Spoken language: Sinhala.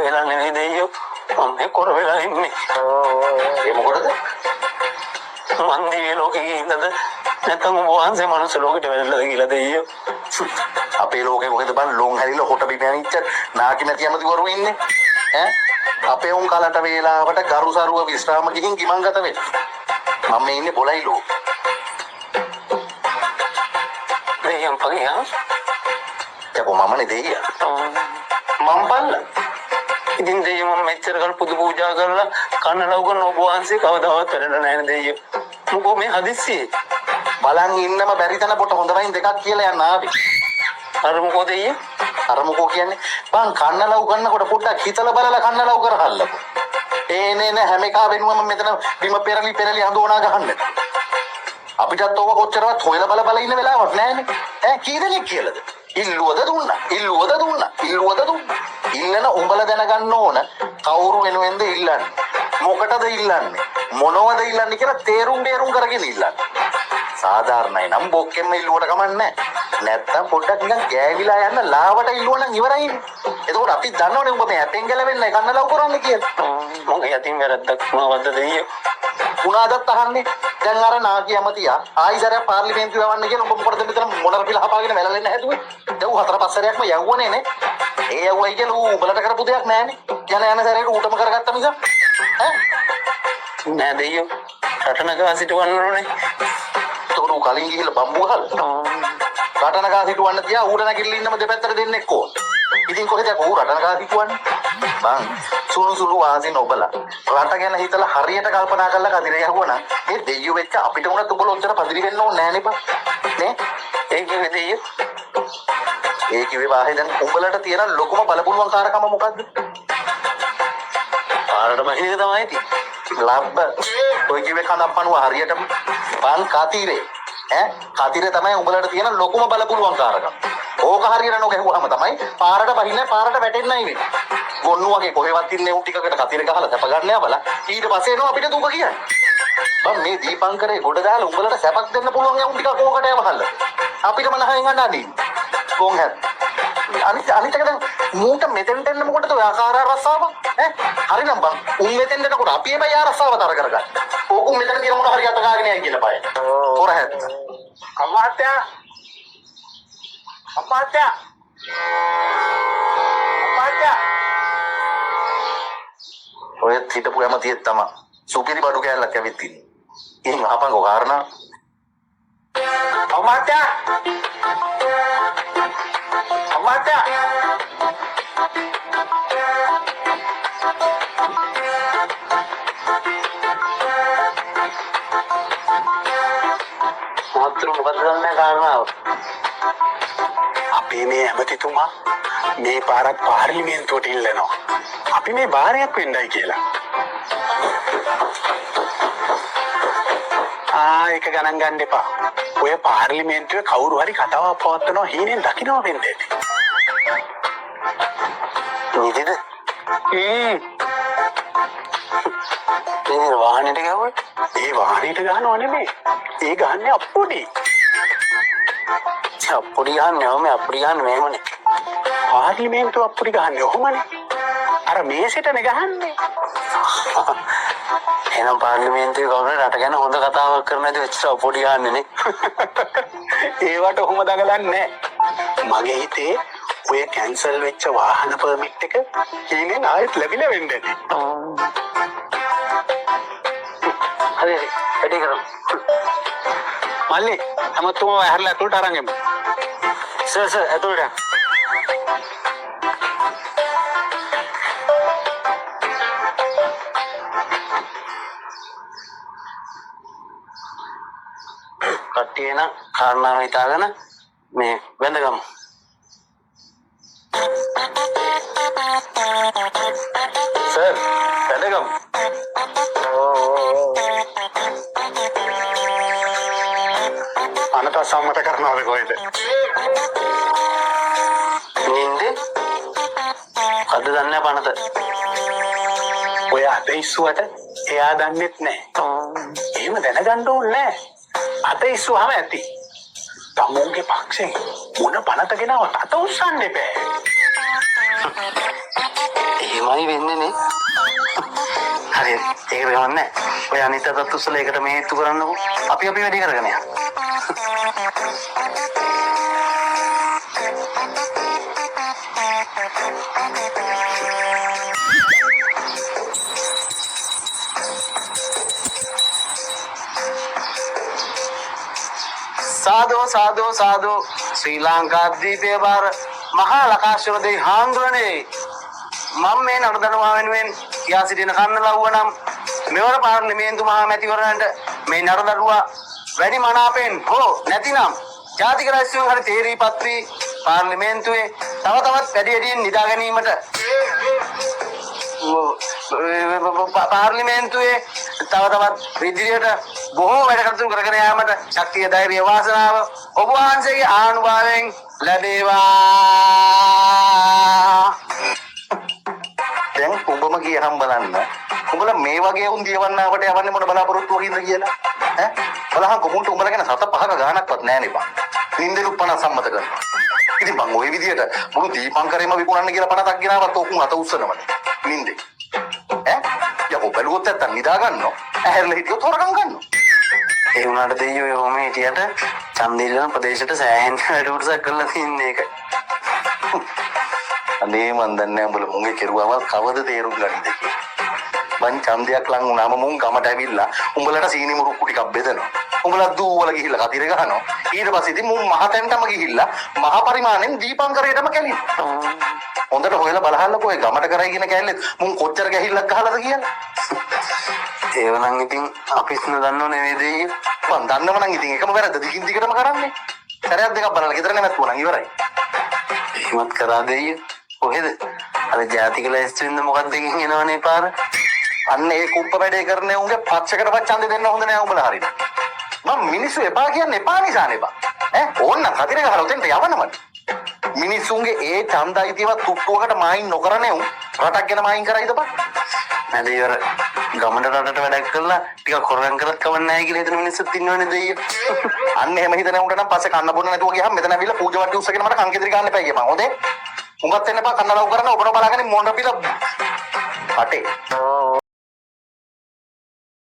වෙලා නෙවෙයි දෙයියෝ. මම මේ කොර වෙලා ඉන්නේ. ඒ මොකටද? මං දිව්‍ය ලෝකෙ ගිහින්දද නැත්නම් ඔබ වහන්සේ මනුස්ස ලෝකෙට වැටලාද කියලා දෙයියෝ. අපේ ලෝකේ කොහෙද බං ලොන් හැරිලා හොට බිම යනිච්ච නාකි නැති ඇමතිවරු ඉන්නේ? ඈ අපේ උන් කලට වේලාවට ගරු සරුව විශ්‍රාම ගිහින් ගිමන් ගත වෙන්න. මම මේ ඉන්නේ බොලයි ලෝකෙ. දෙයියන් පගේ හා? යකෝ මමනේ දෙයියා. මං බල්ලා. ඉතින් දෙයියෝ මම මෙච්චර කල් පුදු පූජා කරලා කන්න ලව් කරන ඔබ වහන්සේ කවදාවත් වැටලා නැහැ නේ දෙයියෝ. මොකෝ මේ හදිස්සියේ? බලන් ඉන්නම බැරි තැන පොට හොඳ වයින් දෙකක් කියලා යන්න ආවේ. අර මොකෝ දෙයියෝ? අර මොකෝ කියන්නේ? බං කන්න ලව් කරනකොට පොඩ්ඩක් හිතලා බලලා කන්න ලව් කරහල්ලකෝ. ඒ නේ නේ හැම එකා වෙනුවම මෙතන බිම පෙරලි පෙරලි හඳෝනා ගහන්න. අපිටත් ඕව කොච්චරවත් හොයලා බල බල ඉන්න වෙලාවක් නෑනේ. ඈ කී දෙනෙක් කියලාද? ඉල්ලුවද දුන්නා? ඉල්ලුවද දුන්නා? ඉල්ලුවද දුන්නා? ඉල්ලන උඹලා දැනගන්න ඕන කවුරු වෙනුවෙන්ද ඉල්ලන්නේ? මොකටද ඉල්ලන්නේ? මොනවද ඉල්ලන්නේ කියලා තේරුම් බේරුම් කරගෙන ඉල්ලන්නේ. සාධාරණයි නම් බොක්කෙන්ම ඉල්ලුවට කමක් නෑ. නැත්තම් පොඩ්ඩක් නිකන් ගෑවිලා යන්න ලාවට ඉල්ලුවා නම් ඉවරයිනේ. එතකොට අපි දන්නවනේ උඹ මේ ඇපෙන් ගැලවෙන්නයි කන්න ලව් කරන්නේ කියලා. මගේ අතින් වැරද්දක් වුණාවද්ද දෙයියෝ? උනාදත් අහන්නේ. දැන් අර නාකි ඇමතියා ආයි සැරයක් පාර්ලිමේන්තුව යවන්න කියලා උඹ මොකටද මෙතන මොනර පිළ හපාගෙන වැළලෙන්න හැදුවේ? දැන් ඌ හතර පහ සැරයක්ම යවුවනේ නේ. ඒ යවුවයි කියලා ඌ උඹලට කරපු දෙයක් නෑනේ. යන යන සැරේට ඌටම කරගත්ත මිසක්. ඈ නෑ දෙයියෝ. රට නගා සිටවන්න ඕනේ. එතකොට ඌ කලින් ගිහිල්ලා බම්බු ගහලා රට නගා සිටුවන්න තියා ඌට නැගිටලා ඉන්නම දෙපැත්තට දෙන්නෙක් ඕන. ඉතින් කොහෙද ඌ රට නගා සිටුවන්නේ? බං සුළු සුළු වාසි නොබලා රට ගැන හිතලා හරියට කල්පනා කරලා කදිර ගැහුවා නම් මේ දෙයියෝ වෙච්ච අපිට උනත් උඹලා ඔච්චර පදිරි වෙන්න ඕනේ නෑනේ බං. නේ? ඒ කිව්වේ දෙයියෝ. ඒ කිව්වේ වාහේ දැන් උඹලට තියෙන ලොකුම බලපුලුවන් කාරකම මොකද්ද? පාරට බහින එක තමයි ඉතින්. ලබ්බ ඔය කිව්වේ කඳක් පණුව හරියටම බං කතිරේ. ඈ කතිරේ තමයි උඹලට තියෙන ලොකුම බලපුලුවන් කාරකම. ඕක හරියට නොගැහුවාම තමයි පාරට බහින්න පාරට වැටෙන්නයි වෙන්නේ. ගොන්නු වගේ කොහෙවත් ඉන්නේ උන් ටිකකට කතිර ගහලා සැප ගන්න යවලා ඊට පස්සේ එනවා අපිට දුක කියන්නේ. බං මේ දීපංකරේ ගොඩ දාලා උඹලට සැපක් දෙන්න පුළුවන් යවුන් ටිකක් ඕකට යවහල්ල. අපිටම නහයෙන් අඬන්නේ. ගොන් හැත්. අනිත් අනිත් එක දැන් මූට මෙතෙන්ට එන්න මොකටද ඔය ආකාර රස්සාව? ඈ හරිනම් බං උන් මෙතෙන්ට එනකොට අපි හැබැයි ආ රස්සාව තර කරගන්න. ඕක උන් මෙතන තියෙන මොන හරි අත ගාගෙන යයි කියලා බයයි. හොර හැත්. අමාත්‍යා අමාත්‍යා අමාත්‍යා ඔයත් හිටපු ඇමතියෙක් තමයි. සුපිරි බඩු කෑල්ලක් ඇවිත් ඉන්නේ. ඉතින් අහපන්කෝ කාරණා. අමාත්‍යා අමාත්‍යා මහත්තුරු මොකද්ද දන්නේ කාරණාව? අපේ මේ ඇමතිතුමා මේ පාරත් පාර්ලිමේන්තුවට ඉල්ලනවා. අපි මේ භාරයක් වෙන්නයි කියලා. ආ ඒක ගණන් ගන්න එපා. ඔය පාර්ලිමේන්තුවේ කවුරු හරි කතාවක් පවත්වනවා හීනෙන් දකින්නවා වෙන්න ඇති. නිදිද? මේ වාහනේට ගැහුවේ? ඒ වාහනේට ගහනව නෙමෙයි. ඒ ගහන්නේ අප්පුඩි. අප්පුඩි ගහන්නේ ඔහොම අප්පුඩි ගහන්නේ මෙහෙමනේ. පාර්ලිමේන්තුව අප්පුඩි ගහන්නේ ඔහොමනේ. අර මේසෙටනේ ගහන්නේ. එහෙනම් පාර්ලිමේන්තුවේ කවුරු රට ගැන හොඳ කතාවක් කරන ඇති ඔච්චර අප්පුඩි ගහන්නේ නේ. ඒවට ඔහොම දඟලන්නේ නෑ. මගේ හිතේ ඔය කැන්සල් වෙච්ච වාහන පර්මිට් එක හීනෙන් ආයෙත් ලැබිලා වෙන්න ඇති. හරි හරි වැඩේ කරමු. මල්ලි හැමතුම ඇහැරලා ඇතුළට අරන් එමු. සර් සර් ඇතුළට යන්න. කට්ටිය එන කාරණාව හිතාගෙන මේ වැඳගමු. සර් වැඳගමු. අනත සම්මත කරනවද කොහෙද? නින්දේ අද දන්නේ පනත. ඔය අත ඉස්සුවට එයා දන්නෙත් නෑ. එහෙම දැනගන්න ඕනේ නෑ. අත ඉස්සුවහම ඇති. තමුන්ගේ පක්ෂෙන් මොන පනත ගෙනාවත් අත උස්සන්න එපා. එහෙමයි වෙන්නේ නේ. හරි හරි. ඒකට ගමන් නෑ. ඔය අනිත් අතත් උස්සලා ඒකට මේ හේතු කරන්නකෝ. අපි අපි වැඩේ කරගෙන යන්න. සාදෝ සාදෝ සාදෝ ශ්‍රී ලංකා ද්වීපයේ බාර මහා ලකාශ්වර දෙවි හාමුදුරනේ, මම මේ නඩදඬුවා වෙනුවෙන් කියා සිටින කන්න ලව්ව නම් මෙවර පාර්ලිමේන්තු මහා මැතිවරණයට මේ නඩදඬුවා වැඩි මනාපෙන් හෝ නැතිනම් ජාතික රැස්වීම හරි තේරීපත් වී පාර්ලිමේන්තුවේ තව තවත් වැඩි වැඩියෙන් නිදා ගැනීමට පාර්ලිමේන්තුවේ තව තවත් ඉදිරියට බොහෝ වැඩ කටයුතු කරගෙන යාමට ශක්තිය, ධෛර්යය, වාසනාව ඔබ වහන්සේගේ ආනුභාවයෙන් ලැබේවා. දැන් උඹම කියහම් බලන්න. උඹලා මේ වගේ උන් දියවන්නාවට යවන්නේ මොන බලාපොරොත්තුවකින්ද කියලා? ඈ බලහන් මුන්ට උඹලා ගැන සත පහක ගාණක්වත් නෑ නේ බං. නින්දෙලු පණ සම්මත කරනවා. ඉතින් බං ඔය විදියට මුළු දීපංකරේම විකුණන්න කියලා පණතක් ගෙනාවත් ඔකුන් අත උස්සනවනේ. නින්දේ. ඈ යකෝ බැලුවොත් නැත්තම් නිදා ගන්නවා. ඇහැරලා හිටියොත් හොරකම් කරනවා. ඒ වුණාට දෙයියෝ ඔහොම හිටියට ඡන්දෙ ඉල්ලන ප්‍රදේශයට සෑහෙන වැඩ කොටසක් කරලා තින්නේ ඒකයි. අනේ මන් දන්නේ නෑ උඹලා මුන්ගේ කෙරුවම කවද තේරුම් ගන්නද කියලා. බං ඡන්දයක් ලං වුණාම මුන් ගමට ඇවිල්ලා උඹලට සීනි මුරුක්කු ටිකක් බෙදනවා. උඹලා දූවල ගිහිල්ලා කතිර ගහනවා. ඊට පස්සේ ඉතින් මුන් මහ තැනටම ගිහිල්ලා මහ පරිමාණයෙන් දීපංකරයටම කැලිනවා. හොඳට හොයලා බලහල්ලකෝ ඔය ගමට කරයි කියන කැල්ලෙත් මුන් කොච්චර ගැහිල්ලක් ගහලාද කියලා. ඒව නම් ඉතින් අපිත් නොදන්නව නෙවෙයි දෙයියෝ. මං දන්නව නම් ඉතින් එකම වැරද්ද දිගින් දිගටම කරන්නේ. සැරයක් දෙකක් බලලා ගෙදර නැවැත්තුවා නම් ඉවරයි. එහෙමත් කරා දෙයියෝ. කොහෙද? අර ජාතික ලැයිස්තුවෙන්ද මොකක්ද එකකින් එනවනේ පාර. අන්න ඒ කුප්ප වැඩේ කරන උන්ගේ පක්ෂකටවත් ඡන්දෙ දෙන්න හොඳ නෑ උඹලා හරියට. මං මිනිස්සු එපා කියන්නේ එපා නිසානේ බං. ඈ ඕන්නම් කතිර ගහලා උතෙන්ට යවනවනේ. මිනිස්සුන්ගේ ඒ ඡන්ද අයිතියවත් තුට්ටුවකට මායින් නොකරනේ උන් රටක් ගැන මායින් කරයිද බං? නෑ දෙයියෝ, අර ගමට රටට වැඩක් කරලා ටිකක් හොරගම් කරත් කමක් නැහැ කියලා හිතන මිනිස්සුත් ඉන්නවනේ දෙයියෝ. අන්න එහෙම හිතන උන්ට නම් පස්සේ කන්න බොන්න නැතුව ගියහම මෙතන ඇවිල්ලා පූජා වට්ටි උස්සගෙන මට කන් කෙදිරි ගන්න එපා කියපන්. හොඳේ? උඟත් එන්න එපා කන්න ලව් කරන ඔබන බලාගෙන මොන පිළ කටේ.